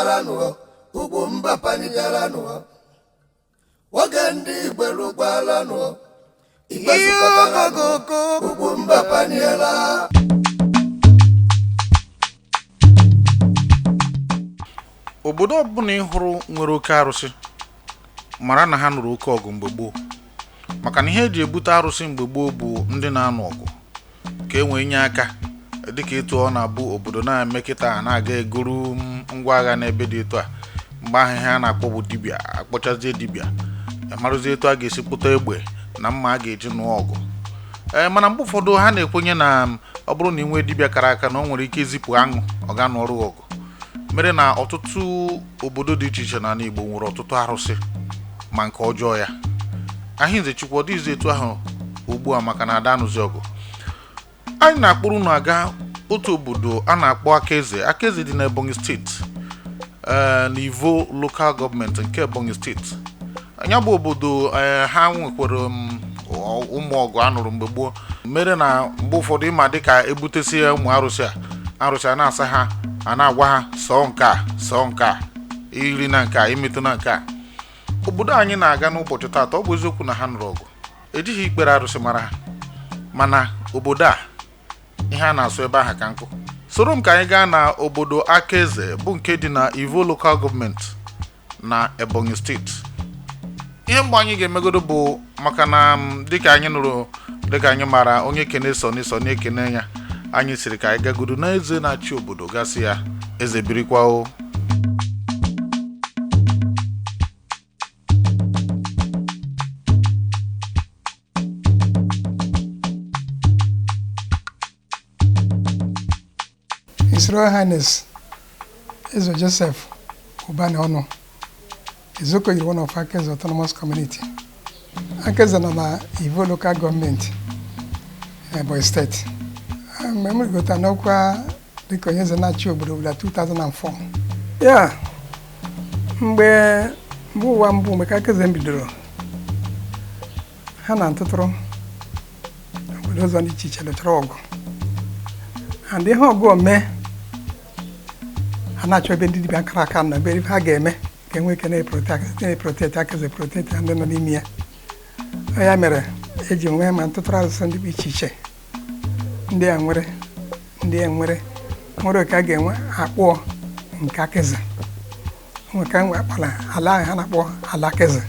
zukọtaranụ, ugwu mba panigaranụ. Oge ndị Igbo erukwalanụ, ikpe zukọtaranụ, ugwu mba paniela. Obodo ọbụla ị hụrụ nwere oke arụsị, mara na ha nụrụ oke ọgụ mgbe gboo, maka na ihe eji ebute arụsị mgbe gboo bụ ndị na-anụ ọgụ ka e nwee nye aka, dịka etu ọ na-abụ obodo na-eme kịta a na-aga egoro ngwa agha n'ebe dị etu a. Mgbe ahụ ihe a na-akpọ bụ dibịa, akpọchazie dibịa amarụzie etu a ga-esi kpụta egbe na mma a ga-eji nụọ ọgụ. Ee, mana mgbe ụfọdụ ha na-ekwenye na ọ bụrụ na ị nwee dibịa kara aka na o nwere ike izipụ aṅụ ọ ga nụọrụ ọgụ, mere na ọtụtụ obodo dị iche iche n'ala Igbo nwere ọtụtụ arụsị, ma nke ọjọọ ya. Ahịnze Chukwu, ọ dịghịzi etu ahụ ugbu a, maka na ada anụzi ọgụ. Anyị na-akpụrụ unu aga otu obodo a na-akpọ Akaeze. Akaeze dị n'Ebonyi steeti, ee, n'Ivo Local Government nke Ebonyi steeti. Ya bụ obodo, ee, ha nwekwara ụmụ ọgụ a nụrụ mgbe gboo, mere na mgbe ụfọdụ ịma dịka ebutesi ya ụmụ arụsị a, arụsị a na-asa ha, a na-agwa ha sọọ nke a, sọọ nke a, iri na nke a, imetụ na nke a. Obodo anyị na-aga n'ụbọchị taata, ọ bụ eziokwu na ha nụrụ ọgụ, ejighị ikpere arụsị mara ha, mana obodo a ihe a na-asụ ebe ahụ ka nkụ. Soro m ka anyị gaa na obodo Akaeze, bụ nke dị na Ivo Local Government na Ebonyi steeti. Ihe mgbe anyị ga-emegodo bụ maka na dịka anyị nụrụ, dịka anyị maara, onye kene sọni sọni ekene ya, anyị siri ka anyị gagodo na eze na-achị obodo, gasị ya eze birikwa o. His Royal Highness Eze Joseph Ubani Onu, Ezeokoyiri one of Akaeze Autonomous Community. Akaeze nọ na Ivo Local Government, Ebonyi Steeti. Mgbe m rigotara n'ọkwa dịka onye eze na-achị obodo bụ na 2004. Ya mgbe mbụ ụwa mbụ, mgbe ka Akaeze bidoro, ha na ntụtụrụ obodo ọzọ dị iche iche lụchara ọgụ, and ihe ọgụ ome ha na-achọ ebe ndị dibịa kara aka nọ, ebe ha ga-eme ka enwee ike na-eprotect Akaeze, protect ndị nọ n'ime ya. Ọ ya mere eji nwee ma ntụtụrụ asụsụ ndị dị iche iche, ndị a nwere, ndị a nwere nwere ka a ga-enwe akpụọ nke Akaeze, nwe ka nwe akpọrọ ala ahụ ha na-akpọ ala Akaeze.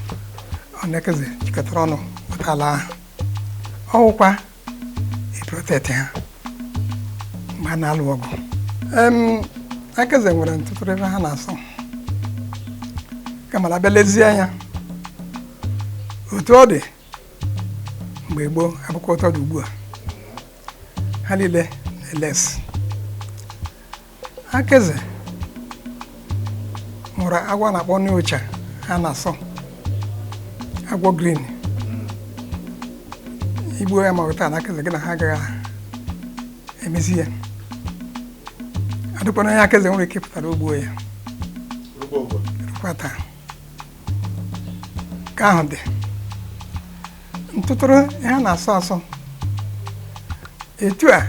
Ọ na Akaeze jikọtara ọnụ weta ala ahụ, ọ wụkwa iprotect ha mgbe a na-alụ ọgụ. Akaeze nwere ntụtụrụ ebe ha na-asọ, kama na abịa lezie anya otu ọ dị mgbe gboo abụkwa otu ọ dị ugbu a. Ha niile na-elesi. Akaeze nwere agwọ a na-akpọ n'ụcha ha na-asọ, agwọ green. Igbuo ya ma ọ taa na Akaeze gị na ha agaghị emezi ya. Adịkwana onye Akaeze nwere ike pụtara ogbuo ya rukwa taa. Ka ahụ dị ntụtụrụ ihe a na-asọ asọ etu a,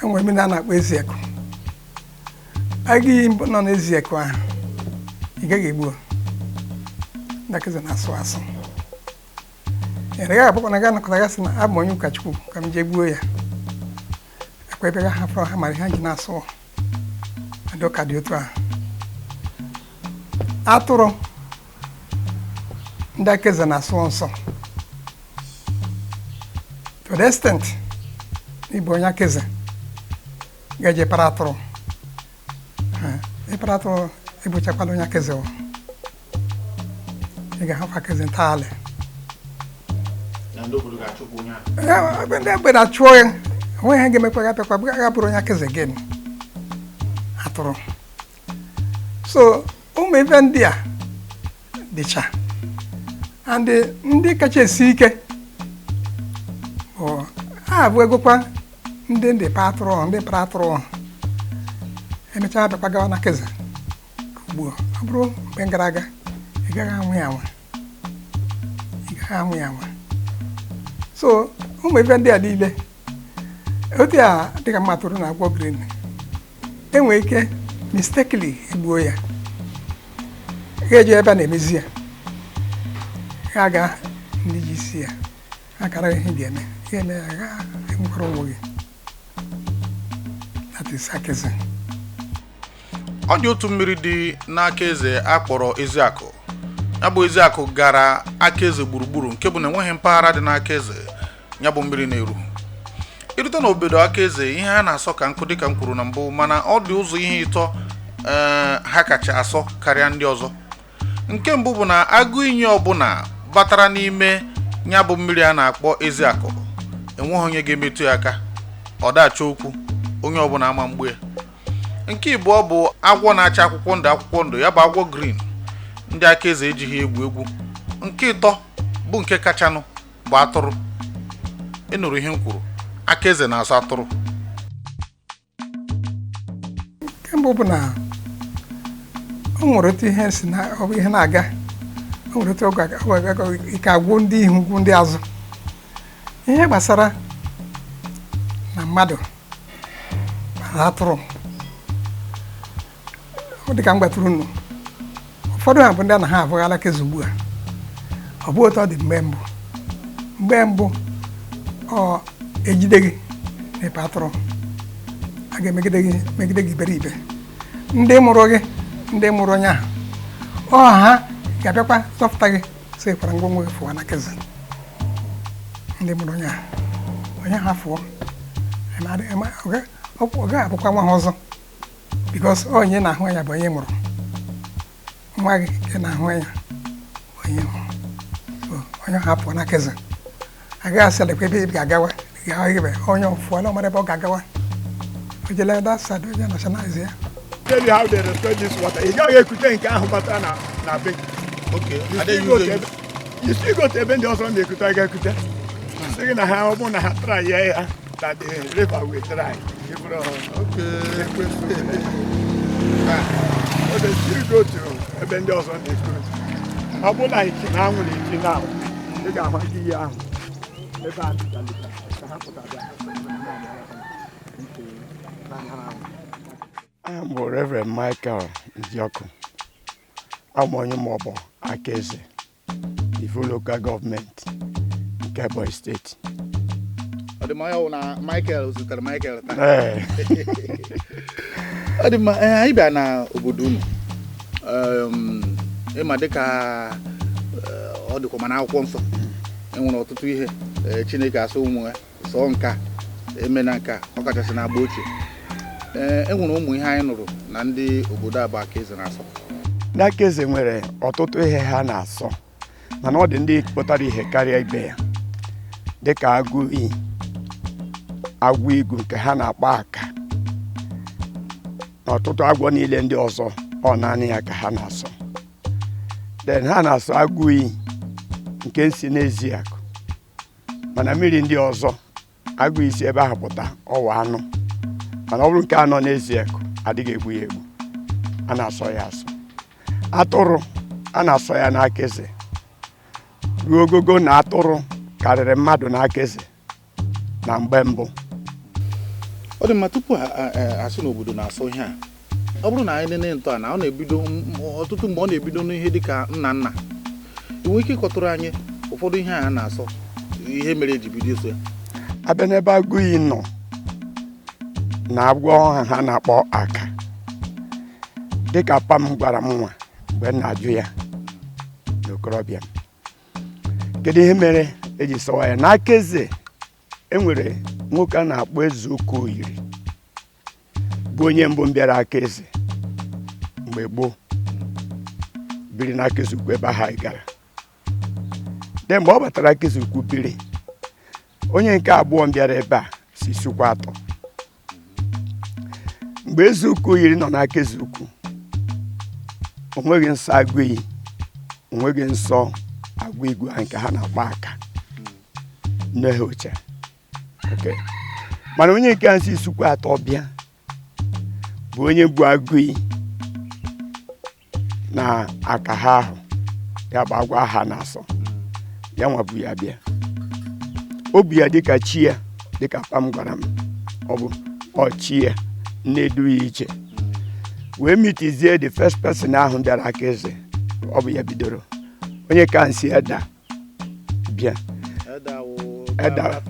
enwere mmiri a na-akpọ Eziekụ. Agụ iyi nọ n'Eziekụ ahụ, ị gaghị egbu. Ndị Akaeze na-asụ asụ, ị gaghị abụkwa na ga anọkọta gasị na abụ m onye ụkọchukwu ka m jee gbuo ya. Akwa ebe ga hafụrụ ha mara ihe ha ji na-asụ ndị ụka dị otu ahụ. Atụrụ ndị Akaeze na-asụ nsọ to the extent ịbụ onye Akaeze ga-eje para atụrụ. Ịpara atụrụ, ịbụchakwala onye Akaeze o. Ị ga-ahapụ Akaeze ntọala. Ndị egbe na-achụọ ya, onweghị ihe ga-emekwa ga apịakwa ga bụrụ onye Akaeze gị atụrụ. So ụmụ ife ndị a dịcha, and ndị kacha esi ike bụ ha bụ egokwa ndị ndị pa atụrụ, ndị para atụrụ emechaa bịakwa gawa na Akaeze. Ugbu a, ọ bụrụ mgbe gara aga, ị gaghị anwụ ya anwa, ị gaghị anwụ ya anwa. So ụmụ ife ndị a niile otu a, dịka mma atụrụ na agwọ green, enwere ike mistakenly egbuo ya. Ga-eji ebe a na-emezi ya, ha aga ndị ji isi ya akara ihe ga-eme ga-eme ya ga enwekwara ụgwọ gị. That is Akaeze. Ọ dị otu mmiri dị n'aka eze a kpọrọ Eziakụ. Ya bụ Eziakụ gara aka eze gburugburu, nke bụ na enweghị mpaghara dị n'aka eze ya bụ mmiri na-eru irute n'obodo aka eze. Ihe ha na-asọ ka nkụ, dịka m kwuru na mbụ, mana ọ dị ụzọ ihe ịtọ ee ha kacha asọ karịa ndị ọzọ. Nke mbụ bụ na agụ iyi ọbụla batara n'ime ya bụ mmiri a na-akpọ Eziakụ, enweghị onye ga-emetụ ya aka, ọ dachọ okwu, onye ọbụla ama mgbu ya. Nke ịbụọ bụ agwọ na-acha akwụkwọ ndụ akwụkwọ ndụ, ya bụ agwọ green, ndị aka eze ejighị egwu egwu. Nke ịtọ bụ nke kachanụ bụ atụrụ. Ị nụrụ ihe m kwuru? Aka eze na-asọ atụrụ. Nke mbụ bụ na o nwere otu ihe si na ọ bụ ihe na-aga, o nwere otu ọ ike agwụ ndị ihu, gwụ ndị azụ, ihe gbasara na mmadụ gbara atụrụ. Ọ dị ka m gbatụrụ unu, ụfọdụ ha bụ ndị a na ha abụghala keza ugbu a. Ọ bụ otu ọ dị mgbe mbụ. Mgbe mbụ, ọ ejide gị n'ịpa atụrụ, a ga-emegide gị, megide gị iberibe. Ndị mụrụ gị, ndị mụrụ onye ahụ, ọ ha ga-abịakwa zọpụta gị, sị kwara ngwongwo gị fụwa na keza. Ndị mụrụ onye ahụ, onye ahụ afụọ, ọ gaghị abụkwa nwa ha ọzọ, because onye na-ahụ anya bụ onye mụrụ nwa gị. Nke na-ahụ anya bụ onye mụrụ. So onye ahụ apụọ na keza, agaghị asị lekwa ebe ị ga-agawa gawa ebe onye fụọla, ọmara ebe ọ ga-agawa, o jele that side, onye nationalize ya. Tell you how they respect this water. Ị gaghị ekute nke ahụ bata na be gị. You still go to you still go to ebe ndị ọzọ na-ekute, ga-ekute. Sị gị na ha, ọ bụrụ na ha try ya, that the river will dry. Ịbụrụ ekwensu. But they still go to ebe ndị ọzọ na-ekute. Ọ bụrụ na ichi na anwụ na-echi na ị ga-ahụ iyi ahụ ebe a dịka ka ha pụtara. Aha m bụ Reverend Michael Nziọkụ. Abụ m onye maọbụ Akaeze, Ivo Local Government nke Ebonyi Steeti. Ọ dị mma, ya wụ na Michael zutere Michael taa. Ee. Ọ dị mma. Ee, anyị bịa na obodo unu. Ịma dịka ọ dịkwa ma n'akwụkwọ nsọ, enwere ọtụtụ ihe Chineke asị ụmụ ya sọọ nka eme na nka, ọkachasị na agba ochie. Ee, enwere ụmụ ihe anyị nụrụ na ndị obodo a bụ Akaeze na-asọ. Ndị Akaeze nwere ọtụtụ ihe ha na-asọ, mana ọ dị ndị pụtara ihe karịa ibe ya, dịka agụ iyi, agwọ igu nke ha na-akpọ aka, na ọtụtụ agwọ niile ndị ọzọ. Ọ naanị ya ka ha na-asọ. Then ha na-asọ agụ iyi nke si n'ezi akụ, mana mmiri ndị ọzọ, agụ isi ebe ahụ pụta, ọwa anụ, mana ọ bụrụ nke anọ n'ezi akụ, adịghị egbu ya egbu, a na-asọ ya asọ. Atụrụ a na-asọ ya n'aka eze ruo ogogo na atụrụ karịrị mmadụ n'aka eze na mgbe mbụ. Ọ dị mma. Tupu asị na obodo na-asọ ihe a, ọ bụrụ na anyị nene ntọala, ọ na-ebido ọtụtụ mgbe, ọ na-ebido n'ihe dịka nna nna. Ị nwere ike ịkọtụrụ anyị ụfọdụ ihe a na-asọ, ihe mere eji bido ịsọ ya? Abịa n'ebe agụ iyi nọ na agwọ ọha ha na-akpọ aka, dịka pa m gwara m nwa mgbe m na-ajụ ya n'okorobịa m, kedu ihe mere eji sọwa ya n'aka eze? Enwere nwoke a na-akpọ Eze Okoyiri, bụ onye mbụ m bịara aka eze mgbe gboo, biri n'aka eze ukwu ebe ahụ anyị gara. De mgbe ọ batara aka eze ukwu biri, onye nke abụọ m bịara ebe a si sukwa atọ. Mgbe Eze Okoyiri nọ n'aka eze ukwu, o nweghị nsọ agụ iyi, o nweghị nsọ agwọ igwe ahụ nke ha na-akpọ aka nne ha ochie. Okay. Mana onye nke a si sukwa atọ bịa bụ onye bụ agụ iyi na aka ha ahụ, ya bụ agwọ aha na-asọ ya nwa bụ ya bịa, o bu ya dịka chi ya, dịka papa m gwara m, ọ bụ ọ chi ya na-edu ya iche, wee mitizie the first person ahụ bịara aka eze. Ọ bụ ya bidoro onye ka nsi Eda bịa. Eda.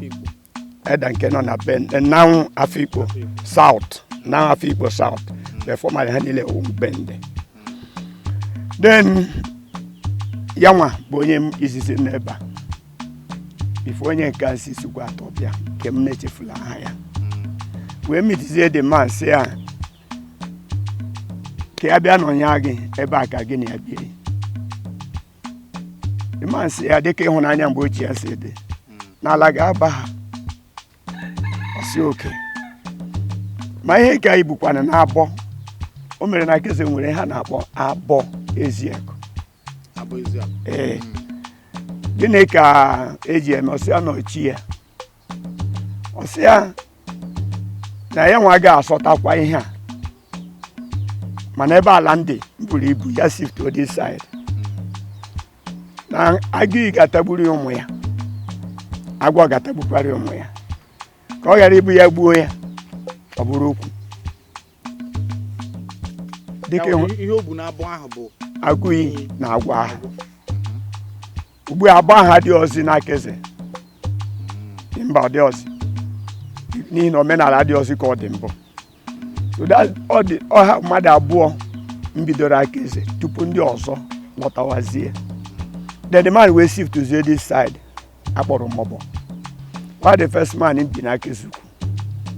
Eda nke nọ na Bende now Afikpo South, now Afikpo South, the former ha niile wụ Bende. Then ya nwa bụ onye m izizi n'ebe a before onye nke nsi sikwa atọ bịa, nke m na-echefula aha ya, wee mitizie the man, sị ya ka ya bịa nọnya gị ebe a ka gị na ya biri. The man sị ya, dịka ịhụnanya mgbe ochie ya si dị n'ala ga-aba ha. Ọsị oke ma ihe ka anyị bukwana na abọ o mere na Akeze nwere ha na-akpọ abọ Eziakụ. Ee, gịnị ka eji eme? Ọsị ya nọchi ya, ọsị ya na ya nwa ga-asọtakwa ihe a, mana ebe ala ndị buru ibu ya shift to this side, na agụụ ga-atagburu ya ụmụ ya, agwọ ga-atagbukwara ya ụmụ ya, ka ọ ghara ibu ya gbuo ya, ọ bụrụ okwu dịka ịhụ. Ihe o bu n'abụ ahụ bụ agụiyi na agwọ ahụ. Ugbu a, agba ha dị ọzọ n'Akeze, mba, ọ dị ọzọ n'ihi na omenala dị ọzọ ka ọ dị mbụ. So that ọ dị ọha mmadụ abụọ mbidoro Akeze tupu ndị ọzọ lọtawazie. Then the man wee shift to this side akpọrọ Mọbọ. Why the first man bi na Akeze Ukwu,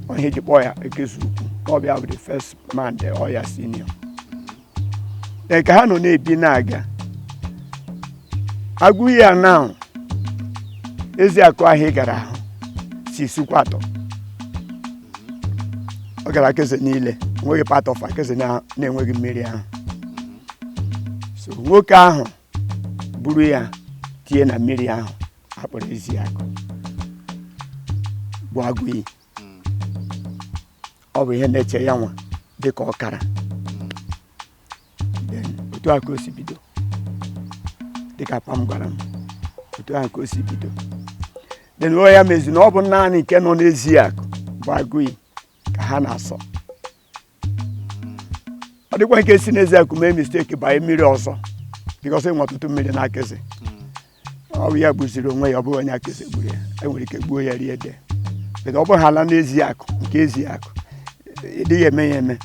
onye eji kpọọ ya Akeze Ukwu, ọ bịa bụ the first man the ọya senior. Then ka ha nọ na-ebi na-aga, agụiyi ya now Eziakụ ahụ ị gara ahụ si sukwa atọ, ọ gara Akeze niile, enweghị part of Akeze na-enweghị mmiri ahụ. So nwoke ahụ buru ya tinye na mmiri ahụ akpọrọ Eziakụ bụ agụiyi. Ọ bụ ihe na-eche ya nwa dịka ọkara. Then otu a ka o si bido, dịka papa m gwara m, otu ahụ ka o si bido. Then o ya mezi na ọ bụ naanị nke nọ n'Eziakụ bụ agụiyi ka ha na-asọ. Ọ dịkwa nke si n'Eziakụ mee mistake banye mmiri ọzọ, because enwe ọtụtụ mmiri na Akeze, ọ bụ ya gbuziri onwe ya, ọ bụghị onye Akeze gburu ya. Enwere ike gbuo ya rie ede, but ọ bụghị ala n'Eziakụ nke Eziakụ ịdịghị eme ya eme.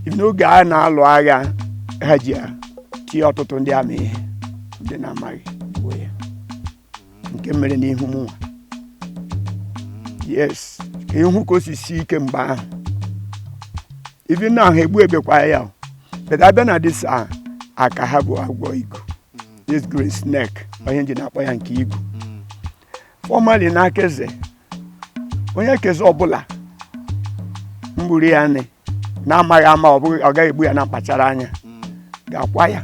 N'oge a na-alụ agha, ha ji ya tie ọtụtụ ndị ama ihe ndị na-amaghị gbuo ya, nke mere n'ihu mụnwa. Yes, ka ihu ka o si sie ike mgbe ahụ. Even now ha egbu ebekwa ya o. But abịa na this a aka ha bụ agwọ igu, this green snake, onye nji na-akpọ ya nke igu. Formerly na Akeze, onye keze ọbụla mgburu ya nị na-amaghị ama, ọ bụghị ọ gaghị egbu ya na mkpachara anya, ga-akwa ya,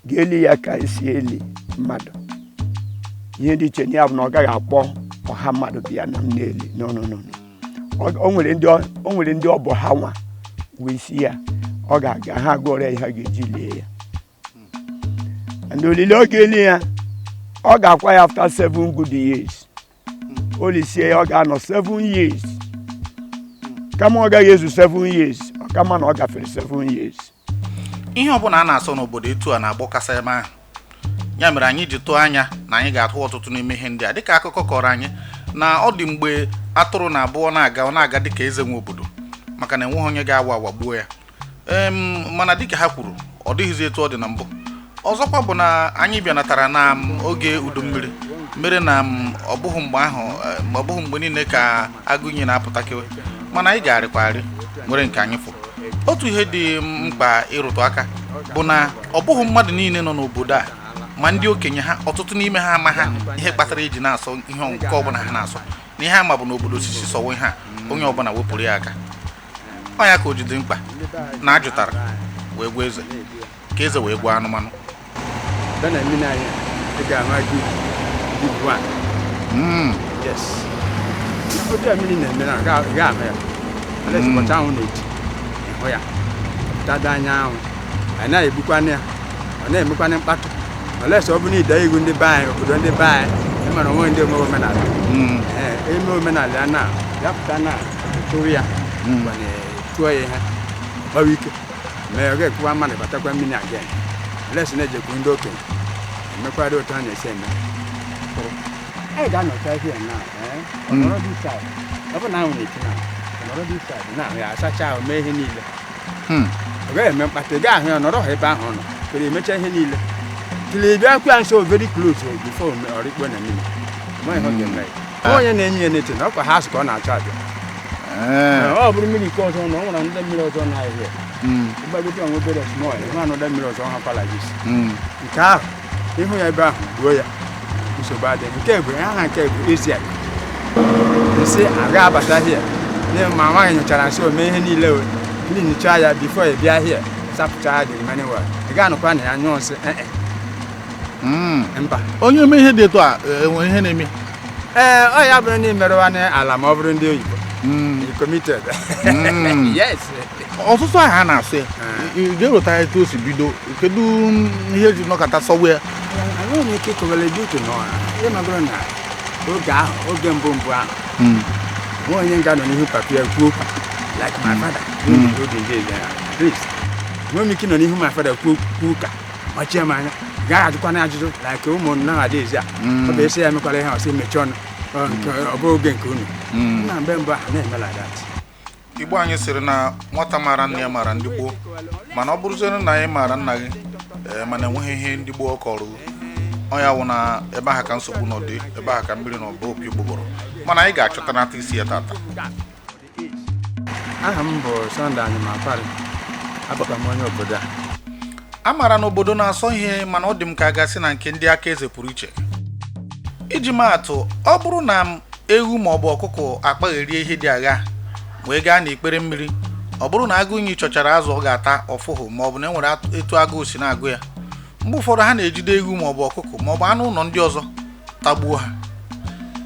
ga-eli ya ka esi eli mmadụ. Ihe dị iche na ya bụ na ọ gaghị akpọ ọha mmadụ bịa na m na-eli. No, no, no, no. O nwere ndị ọ bụ ha nwa wee isi ya, ọ ga-aga ha gụọrọ ya ihe ha ga-eji lie ya. And olili ọ ga-eli ya, ọ ga-akwa ya after 7 good years. O lisie ya, ọ ga-anọ 7 years. Kama ọ gaghị ezu 7 years, ọ kama na ọ gafere 7 years. Ihe ọbụla a na-asọ n'obodo etu a na-agbọkasị ebe ahụ. Ya mere anyị ji tụọ anya na anyị ga-atụ ọtụtụ n'ime ihe ndị a, dịka akụkọ kọrọ anyị na ọ dị mgbe atụrụ na abụọ na-aga, ọ na-aga dịka eze nwe obodo, maka na enweghị onye ga-awa awa gbuo ya. Mana dịka ha kwuru, ọ dịghịzi etu ọ dị na mbụ. Ọzọkwa bụ na anyị bịanatara na oge udu mmiri mere na ọ bụghị mgbe ahụ, ọ bụghị mgbe niile ka agụiyi na-apụtakewe, mana anyị ga-arịkwa arị nwere nke anyị fụ. Otu ihe dị mkpa ịrụtụ aka bụ na ọ bụghị mmadụ niile nọ n'obodo a, ma ndị okenye ha, ọtụtụ n'ime ha ama ha ihe kpatara eji na-asọ ihe nke ọbụla ha na-asọ, na ihe ama bụ n'obodo osisi sọwa ihe a, onye ọbụla wepụrụ ya aka. Ọ ya ka o ji dị mkpa na ajụtara wee gwa eze, ka eze wee gwa anụmanụ. Bịa na mmiri anyị, ị ga-ama gị big one. Yes, otu a mmiri na-eme na ị ga-ahụ ya unless ụbọchị anwụ na-eti, ịhụ ya pụtada anya anwụ. Anyị na-egbukwana ya, ọ na-emekwana mkpatụ unless ọ bụ na ide iwu ndị be anyị, obodo ndị be anyị, ịmara onwe ndị ome omenala. Ee, eme omenala ya na ya pụta na tụrụ ya gbanye, tụọ ya ihe gbawa ike mee, ọ ga-ekwuwa mmadụ batakwa mmiri again. Unless na-ejekwu ndị okenye emekwara otu a na-esi eme. Anyị ga-anọcha here now, eh? Ọ nọrọ this side. Ọ bụ na anwụ na-eti na ọ nọrọ this side na ya asacha ahụ, mee ihe niile. Ọ gaghị eme mkpata, ị gaghị ahụ ya, nọrọ ha ebe ahụ ọ nọ kere emecha ihe niile till ị bịa kwa nso, very close, before ọ rikpuo na mmiri. Ọ maghị ihe ọ ga-eme ya. Onye na-enye ya n'eche na ọkwa ha asụ ka ọ na-achọ abịa. Ọ bụrụ mmiri nke ọzọ na ọ nwere ndị mmiri ọzọ na-ahịa ịgbagote onwe obere small, ịhụ anọdụ mmiri ọzọ ha kwala gị nke ahụ, ịhụ ya ebe ahụ, gbuo ya, nsogbu adịghị. Nke bụ aha nke bụ ezi nsị aga abata hie n'ihi ma nwaanyị nyochara nsị, ome ihe niile, o cleanchaa ya before ị bịa hie, sapụcha ya the remaining one. Ị ga-anọkwa na ya nyụọ nsị, eh eh. Mba. Onye eme ihe dị etu a, enwere ihe na-eme? Ee, ọ ya bụrụ na ị merụwa ala ma ọ bụrụ ndị oyibo, you committed. Yes. Ọtụtụ aha a na-asụ ya, ị ga-eweta etu o si bido? Kedu ihe eji nọkọta sọwa ya? Enweghị m ike ịkọwara gị uche na ịmagoro na oge ahụ, oge mbụ mbụ ahụ, nwa onye ga-anọ n'ihu papa ya kwuo okwu like my father during the olden days, at least enweghị m ike ịnọ n'ihu my father kwuo kwuo ụka machie m anya, gaghị ajụkwana ajụjụ like ụmụ nowadays a. Ọ bụ esi ya emekwara ihe, ọsị mechie ọnụ. Ọ bụ oge nke unu na mgbe mbụ ahụ na-eme like that. Igbo anyị sịrị na nwata maara nna ya maara ndị gboo, mana ọ bụrụziere na anyị maara nna gị, ee, mana enweghị ihe ndị gboo kọrọ ọ ya wụ na ebe ahụ ka nsogbu nọ dị, ebe ahụ ka mmiri na ọba opi gbogoro, mana anyị ga-achọta isi ya tata. Aha m bụ Sunday Anyịmapari, abụkwa m onye obodo a. A maara na obodo na-asọ ihe, mana ọ dị m ka a gasị na nke ndị aka eze pụrụ iche. Iji maa atụ, ọ bụrụ na m ewu ma ọ bụ ọkụkọ akpagherie ihe dị agha wee gaa n'ikpere mmiri, ọ bụrụ na agụ iyi chọchara azụ ọ ga-ata ọfụhụ, ma ọ bụ na e nwere etu agụụ si na-agụ ya, mgbe ụfọdụ ha na-ejide ewu ma ọ bụ ọkụkọ ma ọ bụ anụ ụlọ ndị ọzọ tagbuo ha.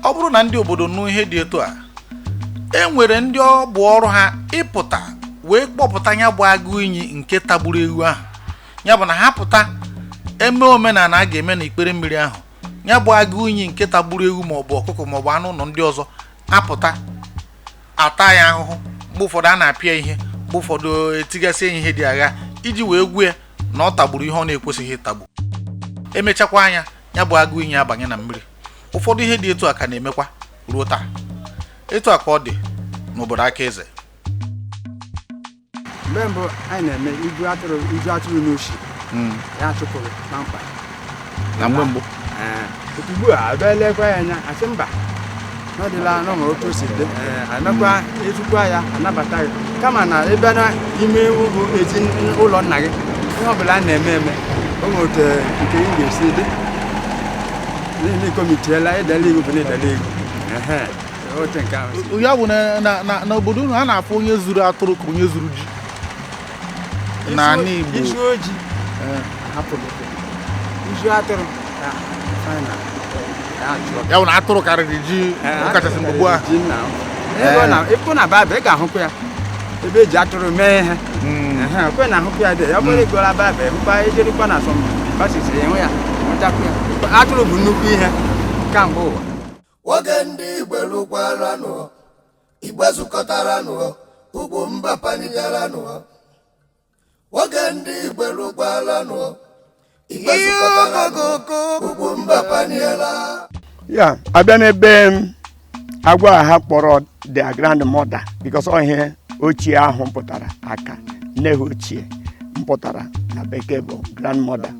Ọ bụrụ na ndị obodo nụ ihe dị etu a, e nwere ndị ọ bụ ọrụ ha ịpụta wee kpọpụta ya bụ agụ iyi nke tagburu ewu ahụ. Ya bụ na ha pụta eme omenala a ga-eme n'ikpere mmiri ahụ, ya bụ agụ iyi nke tagburu ewu maọbụ ọkụkọ maọbụ anụ ụlọ ndị ọzọ apụta, ata ya ahụhụ. Mgbe ụfọdụ a na-apịa ihe, mgbe ụfọdụ etigasị ya ihe dị agha iji wee gwuo ya na ọ tagburu ihe ọ na-ekwesịghị ịtagbu. Emechakwa anya, ya bụ agụ iyi abanye na mmiri. Ụfọdụ ihe dị etu a ka na-emekwa ruo taa. Etu a ka ọ dị n'obodo aka eze. Mgbe mbụ anyị na-eme ibu atụrụ, ibu atụrụ n'oshi ya chụpụrụ kpamkpam. Na mgbe mbụ. Ee, ugbu a abịa lekwa ya anya, asị mba, n'ọdịla n'ọnwe otu o si dị. Ee, emekwa ezukwa ya anabata gị, kama na ebe na ime ugwu ezi ụlọ nna gị, ihe ọbụla a na-eme eme, o nwere otu nke ị ga-esi dị n'ihi na ikomitiela ịdala iwu bụ na ịdala iwu. Ehe, otu nke ahụ si. Ya bụ na n'obodo unu, a na-afụ onye zuru atụrụ ka onye zuru ji n'ala Igbo. Isu oji hapụ gị, isu atụrụ ya final ya chụọ. Ya bụ na atụrụ karịrị ji, ọkachasị mgbe gboo ahụ. Ji nna m. Ebe ọ na ịpụ na Baịbụl, ị ga-ahụkwa ya ebe eji atụrụ mee ihe. Ehe, okwe na ahụkwa ya dị ya bụrụ ịgụla Baịbụl, hụkwa ejerikwa na some verses, enwe ya hụchakwa ya. Atụrụ bụ nnukwu ihe kamgbe ụwa. Oge ndị Igbo lụkwaranụ, Igbo zukọtaranụ, ugwu mba panigaranụ. Oge ndị Igbo lụkwaranụ, Igbo zukọtaranụ, ugwu mba paniela. Ya abịa n'ebe m, agwa a ha kpọrọ their grandmother, because ọ ihe ochie ahụ pụtara aka nne ha ochie mpụtara na bekee bụ grandmother.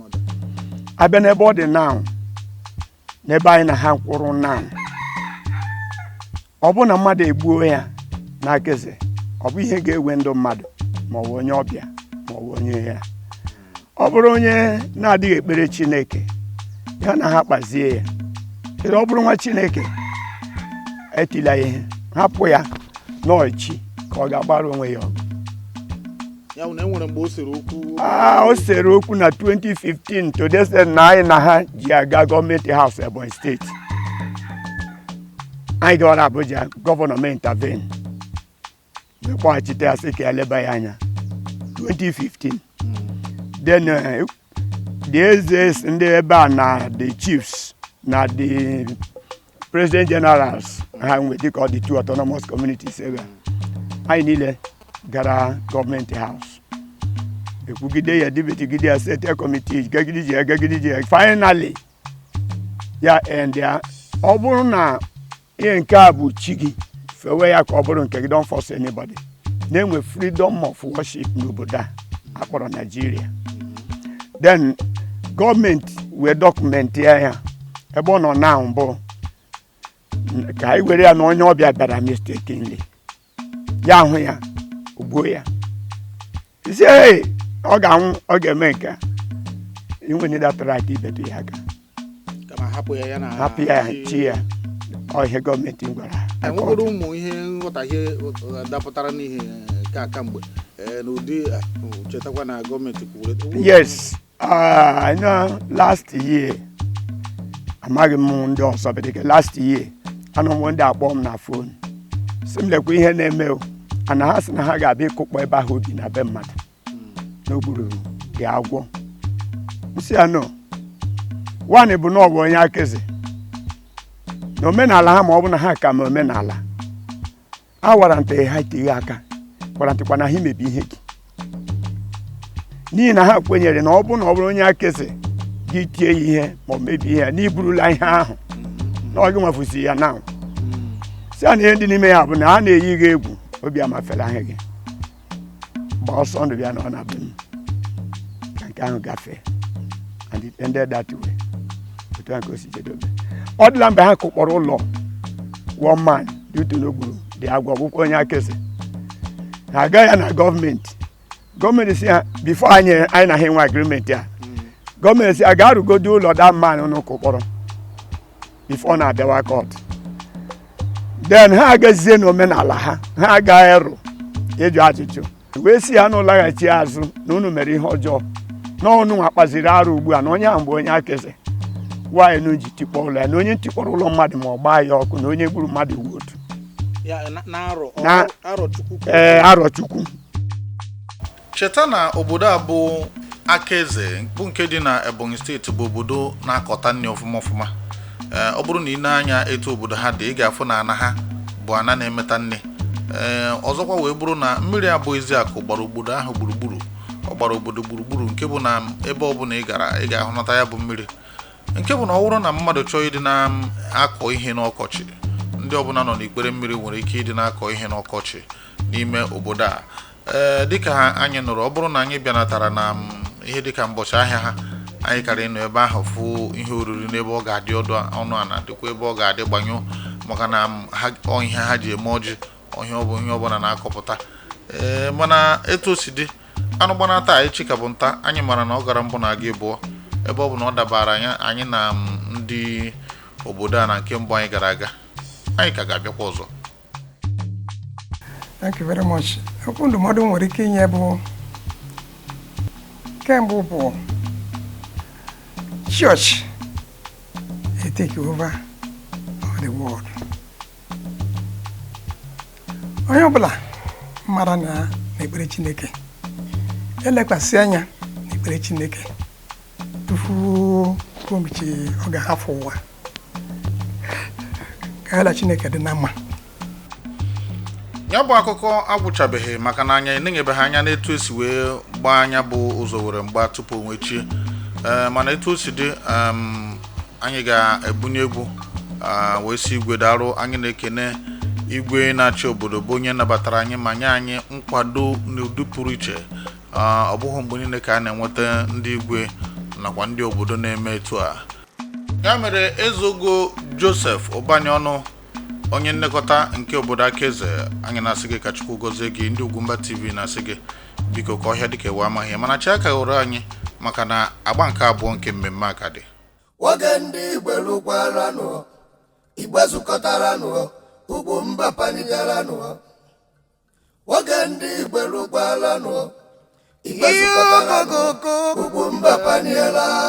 Abịa n'ebe ọ dị now, n'ebe anyị na ha kwụrụ now, ọ bụ na mmadụ egbuo ya n'aka eze, ọ bụ ihe ga-ewe ndụ mmadụ, ma ọ bụ onye ọbịa ma ọ bụ onye ya, ọ bụrụ onye na-adịghị ekpere Chineke ya na ha kpazie ya. Kedu ọ bụrụ nwa Chineke, etila ihe, hapụ ya n'ọchị ka ọ ga-agbara onwe ya ọgụ. Ya bụ na e nwere mgbe o sere okwu? A o sere okwu na 2015 to this day na anyị na ha ji aga gọọmenti house Ebonyi Steeti. Anyị gawara Abuja, gọvanọ mee intervene wee kpọghachite ya, sị ka ya leba ya anya 2015. Then the eze ndị ebe a na the chiefs na the president generals ha nwe dịka ọ dị two autonomous communities ebe a, anyị niile gara gọọmenti house. Ekwugide ya, debategide ya, set committee, gagide ji ya, gagide ji ya, finally ya end ya. Ọ bụrụ na ihe nke a bụ chi gị, fewe ya ka ọ bụrụ nke gị. Don't force anybody. Na-enwe freedom of worship n'obodo a akpọrọ Nigeria. Then gọọmenti wee document ya ebe ọ nọ na mbụ, ka anyị were ya na onye ọbịa bịara mistakenly, ya hụ ya, ogbuo ya, isi, "Hey, ọ ga-anwụ, ọ ga-eme nke a." Inwe that right ibetu ya aka. Kama hapụ ya, ya na Hapụ ya, chi ya. Ọ ihe gọọmenti gwara ha. Enwegoro ụmụ ihe nghọtahie dapụtara n'ihe nke a kamgbe n'ụdị chetakwa na gọọmenti kwuru. Yes, I know last year, amaghị m ndị ọzọ bedike, last year anọ m, ndị akpọ m na phone, si m lekwa ihe na-eme o, ana ha sị na ha ga-abịa ịkụkpọ ebe ahụ obi na be mmadụ n'ogburu dị agwọ. M sị ya no one bụ na ọ bụ onye Akaeze na omenala ha, ma ọ bụ na ha ka ma omenala a wara ntị ha tighe aka kwarantịkwa na ha imebi ihe gị, n'ihi na ha kwenyere na ọ bụ na ọ bụrụ onye Akaeze gị tie ya ihe ma ọ mebie ihe ya, na iburula ihe ahụ na ọ gị nwafusi ya na si ya na ihe dị n'ime ya bụ na ha na-eyi gị egwu, obi amafere ahụ gị gbaa ọsọ ndụ bịa na ọ na-be m ka nke ahụ gafee. And it ended that way. Otu a ka o si jedobe. Ọ dịla mgbe ha kụkpọrọ ụlọ one man due to na o gburu dị agwọ, bụkwa onye Akaeze. Ha aga ya na gọọmenti, gọọmenti si ha before anyị na ha enwe agreement a, gọọmenti si a ga-arụgodo ụlọ that man ụnụ kụkpọrọ before na-abịawa court. Then ha agazie n'omenala ha, ha agaghị ịrụ ịjụ ajụjụ wee si ya na ụlaghachi azụ na unu mere ihe ọjọọ, na unu nwa kpaziri arụ ugbu a, na onye ahụ bụ onye Akaeze, nwaanyị nu ji tikpọ ụlọ ya, na onye tikpọrọ ụlọ mmadụ ma ọ gbaa ya ọkụ, na onye gburu mmadụ wu otu. Ya na arọ arọ Chukwu. Ee, Arọchukwu. Cheta na obodo a bụ Akaeze bụ nke dị na Ebonyi Steeti, bụ obodo na-akọta nri ọfụma ọfụma. Ee, ọ bụrụ na ị na-anya etu obodo ha dị, ị ga-afụ na ana ha bụ ana na-emeta nri. Ee, ọzọkwa wee bụrụ na mmiri abụghịzi akụ gbara obodo ahụ gburugburu. Ọ gbara obodo gburugburu, nke bụ na ebe ọbụla ị gara, ị ga-ahụnata ya bụ mmiri, nke bụ na ọ bụrụ na mmadụ chọọ ịdị na-akọ ihe n'ọkọchị, ndị ọbụla nọ n'ikpere mmiri nwere ike ịdị na-akọ ihe n'ọkọchị n'ime obodo a. Ee, dịka anyị nụrụ, ọ bụrụ na anyị bịanatara na ihe dịka mbọchị ahịa ha, anyị kara ịnọ ebe ahụ fụ ihe oriri n'ebe ọ ga-adị ọdụ ọnụ ana, dịkwa ebe ọ ga-adị gbanyụ, maka na ha ọ ihe ha ji eme ọjị, ihe ọ bụ ihe ọbụla na-akọpụta. Ee, mana etu o si dị, anụ gbana taa, echi ka bụ nta. Anyị mara na ọ gara mbụ na aga ịbụọ, ebe ọ bụ na ọ dabara anyị anyị na ndị obodo a na nke mbụ anyị gara aga, anyị ka ga-abịakwa ọzọ. Thank you very much. Okwu ndụmọdụ m nwere ike inye bụ, kemgbe bụ church e take over of the world. Onye ọbụla mara na n'ekpere Chineke, elekwasị anya n'ekpere Chineke tupu ruo mgbe ọ ga-ahafụ ụwa, ka ya na Chineke dị na mma. Ya bụ akụkọ agwụchabeghị, maka na anya enenyebeghị anya n'etu esi wee gbaa anya bụ ụzọ were mgba tupu o nwechie. Ee, mana etu o si dị, anyị ga-ebunye egwu wee si igwe darụ. Anyị na-ekene igwe na-achị obodo, bụ onye nabatara anyị ma nye anyị nkwado n'ụdị pụrụ iche. Ọ bụghị mgbe niile ka a na-enweta ndị igwe nakwa ndị obodo na-eme etu a. Ya mere, Ezeogo Joseph Ụbaniọnụ, onye nlekọta nke obodo Akaeze, anyị na-asị gị ka Chukwu gọzie gị. Ndị Ugwumba TV na-asị gị biko ka ọhịa dịka ewe amaghị, mana chi aka ghọrọ anyị, maka na agba nke abụọ nke mmemme a ka dị. Nwoke ndị Igbo lụkwaranụ, Igbo zukọtaranụ, ugwu mba panigaranụ. Nwoke ndị Igbo lụkwaranụ, Igbo zukọtaranụ, ugwu mba paniela.